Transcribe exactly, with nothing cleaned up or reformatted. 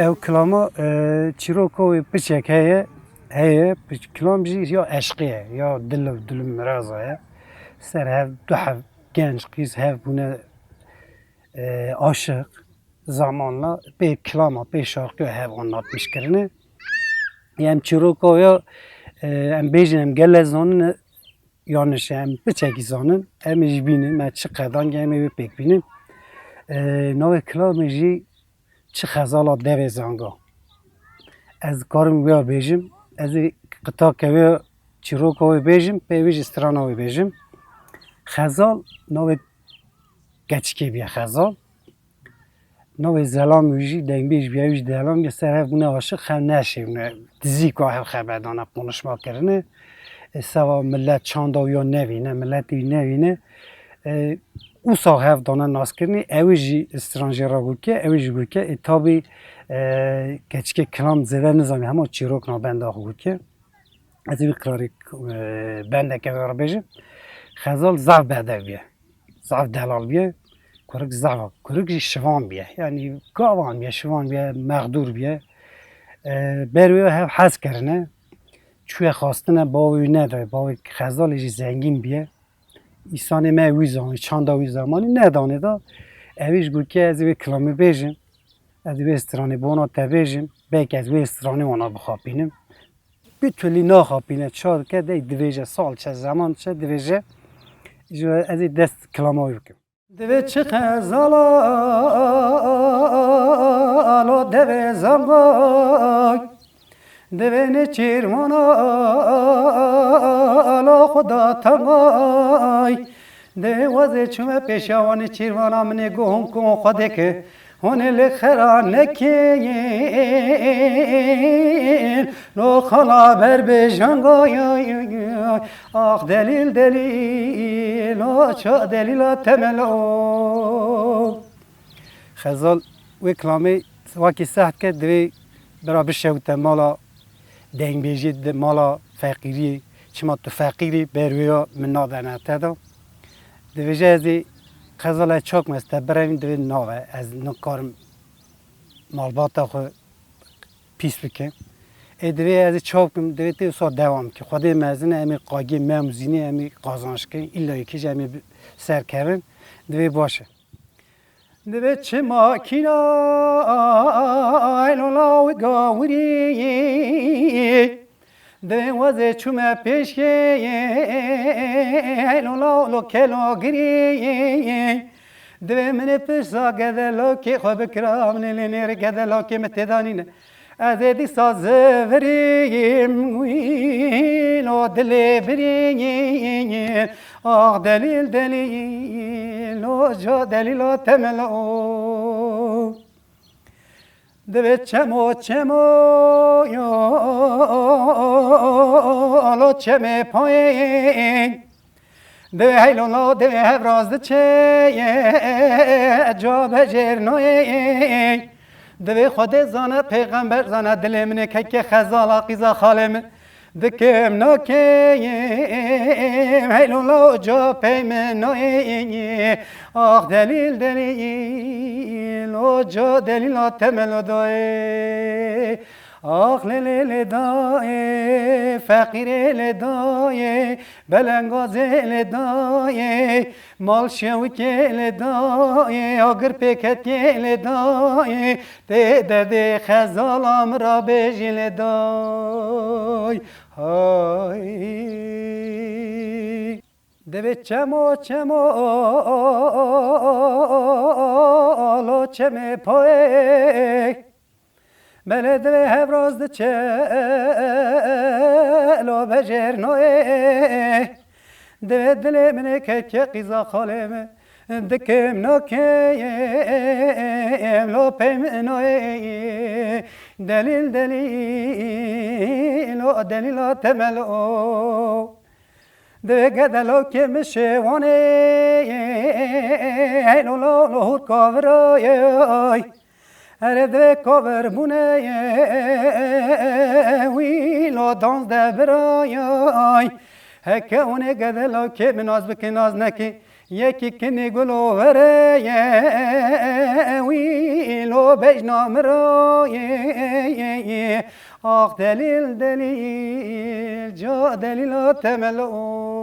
Ew kilama, e, çîroka wê piçek heye, heye, piç-, kilam jî ya eşqê ye, ya dil û dil û miraza ye. Ser hev, du hev genc qîz hev bûne, e, aşiq. Zamanla pê kilama, pê şarkiya hev anlatmiş kirine. Em çîroka ya, e, em bêjin em gele zanine, yanlış e, em piçekî zanin, em ê jî bînin, me çi qedankê em ê wê pêk bînin. E, navê kilamê jî Çi Xezala devê zanga. Ez karim wê bêjim, ez ê qitake wê çîroka wê bêjim, pê wê jî strana wê bêjim. Xezal navê keçikê bûye Xezal. Navê zelam wî jî dengbêj bûye, wî jî delam bûye, ser hev bûne aşiq, hev neşêbûne, dizîka hev xeberdane, konuşma kirine. E, seva millet çanda wî ya nevîne, milletê wî nevîne. E, Usa hev dane naskirinê, ew jî stranjê re gurke, ew jî gurke. E, tabî, e, keçikê kilam zêde nizanî, hema çîrok nabenda xwe gurke. Ez ê wî qirarî, e, bendeke wê re bêjim. Xezal zaf bedev bûye. Zaf delal bûye. Kurik zaf, kurik jî şivan bûye. Yanî gavan bûye, şivan bûye, mexdûr bûye. E, ber wê hev hez kirine. Çûye xwastine, bavê wî nedaye. Bavê Xezalê jî zengîn bûye. Îsanê me wî zanî, çanda wî zemanî nedanê da. Ew jî got ki ez ê wê kilamê bêjim. Ez ê wê stranê bona te bêjim. Belkî ez wê stranê wana bixapînim. Bi tulî naxapîne, çar dike, dey divêje, sal çe, zeman çe, divêje. Ji ez ê dest kilama wî bikim. Divê çi Xezala lo devê zangay. Divê ne çîrvana lo xuda tangay. Divê wazê çûme pêşa wanê çîrvana min ê guhum ku Xwedê ke. Hûn ê li xera nekin, lo xala ber bi jangay. Ax delîl delîl, o ça delîla temelo. Xezal wê kilamê wekî seh dike, divê bira bişewite mala dengbêjî, di mala feqîriyê. Çima tu feqîrî, ber wê ya min nadene te da. Divêje ez ê Xezal ez çakim ez te birevîm, divê nave, ez nikarim malbata xwe pîs bikim. Ê divê ez ê çaw bikim, divê tê wisa dewam bike. Xwedê mezin e, em ê qagiyê Mem û Zînê em ê qazanç bikin. Îlla yekî jî em ê bi-, serkevin. Divê baş e. Divê çi makîna, ay lola wî gawirî. Divê wazê çûme pêşkê, lola lo kelo girî. Divê min ê pirsa gedelokê xwe bikira, min ê lê nêrê gedelokê min têdanîne. Ez ê dîsa zivirîm, wî lo dilê birî. Ax delîl delîl, o ca delîla temelo. Divê çemo çemo, yo, lo çemê payê. Divê heylo lo, divê hevraz diçe, ca bejêr noyê. Divê Xwedê zane, pêxember zane, dilê min ê kekê Xezala qîza xalê min. Dikim nakêm, heylo lo ca pey min nayê. Ax delîl delîl, o ca delîla temelo dayê. Ax lê lê lê dayê, feqîrê lê dayê, belengazê lê dayê, mal şewikê lê dayê, agir pêketkê lê dayê, tê derdê Xezala min ra bêjî lê day. Hay. Divê çemo çemo lo çemê payê. Belê divê hevraz diçe lo bejêr noyê. Divê dilê min ê kekê qîza xalê min. Dikim nakêm lo pey min noyê. Delîl delîl o delîla temelo. Divê gedelokê min şêwanê, heylo lo lo hûr kavirayê. Erê divê kavir bûne, wî lo danz de birayê. Heke hûn ê gedelokê min naz bikin, naz nekin. Yekî kinî gulo were ye, wî lo bejna min ra ye. Ax delîl, delîl, ca delîla temelo.